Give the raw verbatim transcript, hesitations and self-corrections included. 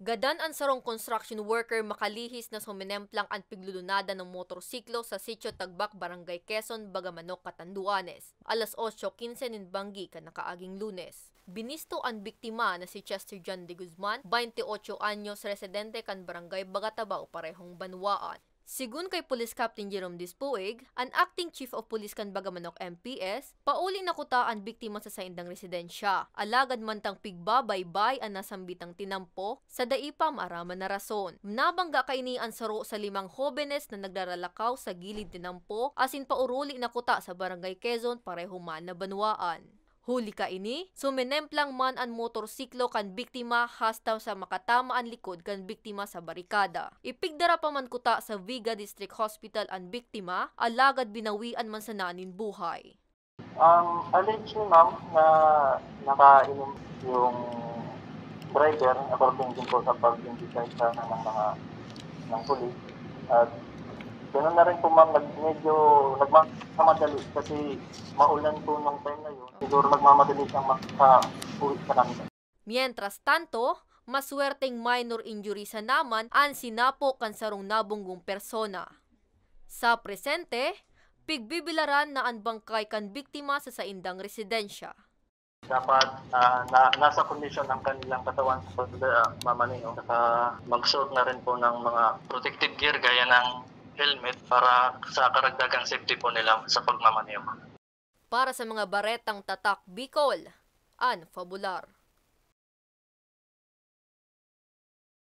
Gadan an sarong construction worker makalihis na suminemplang an piglulunadan ng motorsiklo sa Sitio Tagbak, Barangay Quezon, Bagamanok, Catanduanes, alas otso quince nin banggi kan nakaaging Lunes. Binisto an biktima na si Chester John de Guzman, twenty ocho anyos, residente kan Barangay Bagatabao, parehong banwaan. Sigun kay Police Captain Jerome Dispuig, an Acting Chief of Police kan Bagamanok M P S, pauli na kuta an biktima sa saindang residensya. Alagad mantang pigbabaybay an nasambitang tinampo, sa dai pa maaraman na rason. Nabangga kaini an saro sa limang hobenes na nagraralakaw sa gilid tinampo asin pauruli na kuta sa Barangay Quezon, pareho man na banwaan. Huli kaini, suminemplang man an motorsiklo kan biktima hasta sa makatama an likod kan biktima sa barikada. Ipigdara pa man kuta sa Viga District Hospital an biktima, alagad binawian man sana nin buhay. Ang alleged ni ma'am na nakainom yung driver, according din po sa pag-investigate sa ng mga, ng pulis. At gano'n na rin po, ma'am, nag-, medyo nagmamadali kasi maulan po nung time na yun. Siguro nagmamadali siyang makauwi sa kanila. Mientras tanto, maswerteng minor injury sana man an sinapo kan sarong nabunggong persona. Sa presente, pigbibilaran na an bangkay kan biktima sa saindang residensya. Dapat, ah, na, nasa kondisyon ang kanilang katawan sa pagmamaneho. Saka magsuot na rin po ng mga protective gear gaya ng helmet para sa karagdagang safety po nila sa pagmamaneho. Para sa mga baretang Tatak Bicol, Ann Fabular.